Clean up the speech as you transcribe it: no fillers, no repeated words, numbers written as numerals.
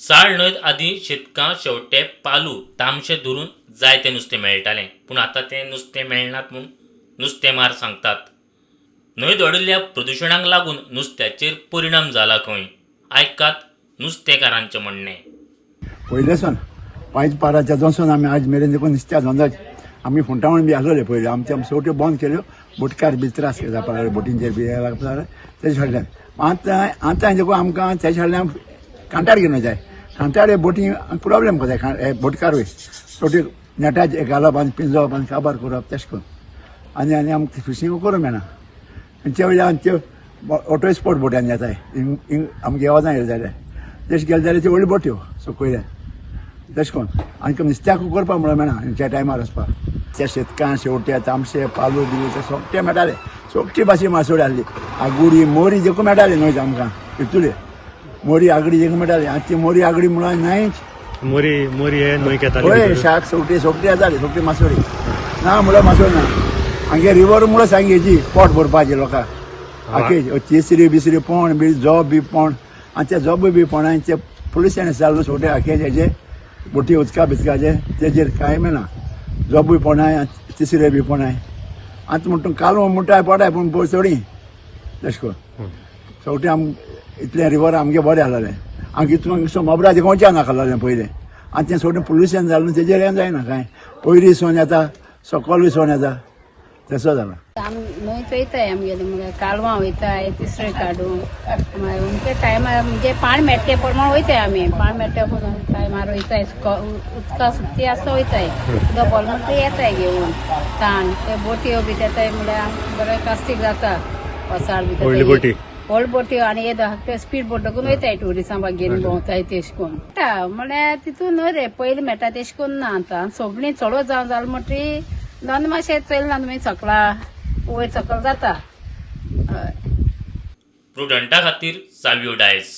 साळ न्हंयत आदीं शेतकां, शेवटे, पालू, तामशे धरून जायतें नुस्तें मेळटालें, पूण आतां तें नुस्तें मेळनात म्हूण नुस्तेमार सांगतात. न्हंयत वाडिल्ल्या प्रदुशणाक लागून नुस्त्याचेर परिणाम जाला खंय. आयकात नुस्तेकारांचें म्हणणें. पयलेसून पांयच पाराच्या जसून आमी आज मेरेन देखून नुस्त्या धंदोच. आमी खुंटावण बी आसलेले पयलीं आमचे, आमी शेवट्यो बंद केल्यो. बोटकार बी त्रास जावपाक लागले, बोटींचेर बी लागपाक लागले. तेजे फाटल्यान आतां आतां देखून आमकां तेजे फाटल्यान कांटार घेवन जाय. कांटार बोटी प्रोब्लेम कोताय बोटकारूय. शेवटी नेटाचे घालप आनी पिंजप आनी काबार करप तेश करून आनी आनी आमकां फिशींग करूंक मेळना. तेंचे वयल्यान त्यो ऑटो स्पोर्ट बोट्यान येताय. आमगे येवजना येयले जाल्यार तशें गेले जाल्यार त्यो व्हडल्यो बोट्यो सकयल्यान तशें करून आनी नुस्त्याक करपाक म्हणल्यार मेळना. खंयच्या टायमार वचपाक त्या शेतकां शेवटे, तामशे, पालू बिलू ते सोगटे मेळटाले. सोगटी भाशे मासोळी आसली. आगुडी, मोरी देखून मेळटाले न्हय आमकां. इतुले मोरी, आगडी देखून मेळटाली. आतां ती मोरी, आगडी म्हणल्यार नायच. मोरी, मोरी हे न्हंयक येताले हय. भितर. शाक सोगटे सोगटे येताले, सोगटी मासोळी. ना म्हणल्यार मासोळी ना. हांगे रिवर म्हणल्यार सांगेची पोट भरपाचे लोकांक. आखे तिसरी बिसरी पोण बी जोब बी पोण आनी ते जोब बी पोण आनी ते पुलिसांनी चालू सोगटे आखे हेजे बोटी उदका बिदकाचे तेजेर कांय मेळना. जोबूय पोणाय, तिसरे बी पोणाय. आतां म्हणटा कालवो म्हणटाय पोटाय, पूण पळय चोडी तशें करून शेवटी आम इतलें रिवर आमगे बरें आसलेलें. आमगे इतून मोबरा गोंयच्या नासलेलें पयलें. आनी तें सोडून पोल्युशन जालें, तेजेर हें जायना कांय. पयरी सोन येता, सकलूय सोन येता, तसो जाला. आमी न्हंयत वयताय आमगेले, म्हणल्यार कालवां वयताय तिसरे काडूंक. मागीर अमके टायमार म्हणजे पाणी मेळटा ते प्रमाण वयताय आमी. पाणी मेळटा ते टायमार वयताय. उदका सुकती आसता वयताय. उदक भरलें म्हणटकीर येताय घेवन ताण. ते बोटयो बी येताय, म्हणल्यार आमकां बरें कास्तीक जाता वसाड बी. व्हडली बोटी. व्हड बोटयो आनी हे ते स्पीड बोट करून वयताय, ट्युरिस्टां घेवन भोंवताय तेश करून. मेळटा म्हणल्यार तितून न्हय रे, पयलीं मेळटा तेश करून ना. आतां सगळीं चडो जावन जालें म्हणटकीर धंदो मातशें चलना. तुमी सकला वयर सकल जाता, हय. प्रुडंटा खातीर सावियो डायस.